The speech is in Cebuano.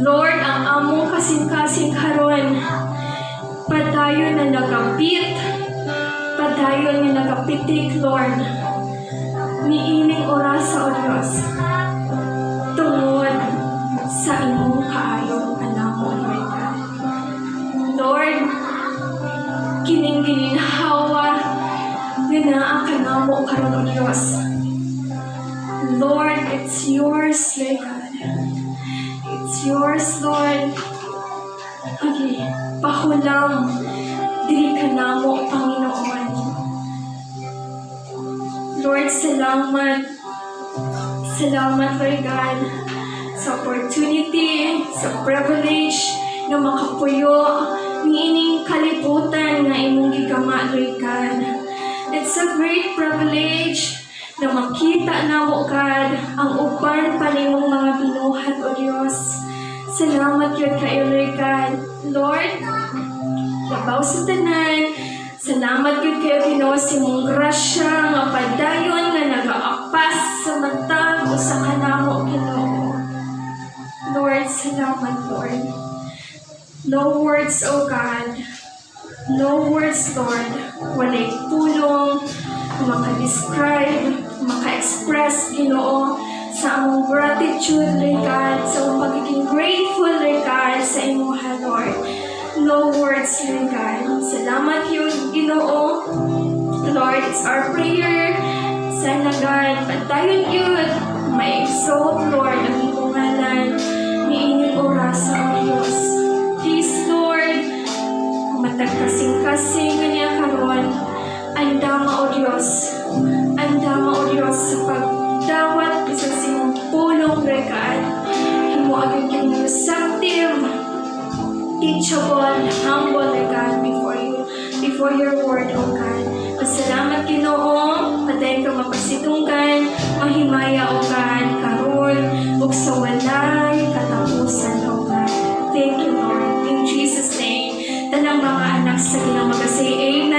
Lord, ang among kasing-kasing karon, padayon na nagapit, padayon nga nagapitik, Lord, niining orasa, O Diyos, tungod sa imong kaayo kanamo, Lord God. Lord, kining gininhawa nga naa kanamo karon, O Diyos. Lord, it's yours, Lord God. It's yours, Lord. Okay, pahulam diri kanamo, Panginoon. Lord, salamat. Salamat, Lord God, sa opportunity, sa privilege na makapuyo niining kalibutan nga imong gigama, Lord God. It's a great privilege na makita namo, God, ang uban pa nimong mga binuhat, O Dios. Salamat gyud kayo, Lord God. Lord, labaw sa tanan, salamat gyud kayo, Ginoo, sa imong grasya nga padayon nga nagaapas sa matag usa kanamo, Ginoo. Lord, salamat, Lord. No words, O God. No words, Lord. Walay pulong maka-describe, maka-express, Ginoo, sa among gratitude, Lord God, sa among pagiging grateful, Lord God, sa imuha, Lord. No words, Lord God. Salamat gyud, Ginoo. Lord, it's our prayer. Sana, God, padayon gyud, ma-exalt, Lord, ang imong ngalan niining orasa, O Diyos. Please, Lord, matag kasing-kasing nga niya karon, andama, O Diyos, andama, O Diyos, sa pagdawat sa imong pulong, Lord God. Himo agad yung receptive, teachable, humble, Lord God, before you, before your word, O God. Pasalamat, Ginoo, padayon ka mapasidunggan, mahimaya, O God, karon ug sa walay katapusan, O God. Thank you, Lord. In Jesus' name, tanang mga anak sa Ginoo magasay amen.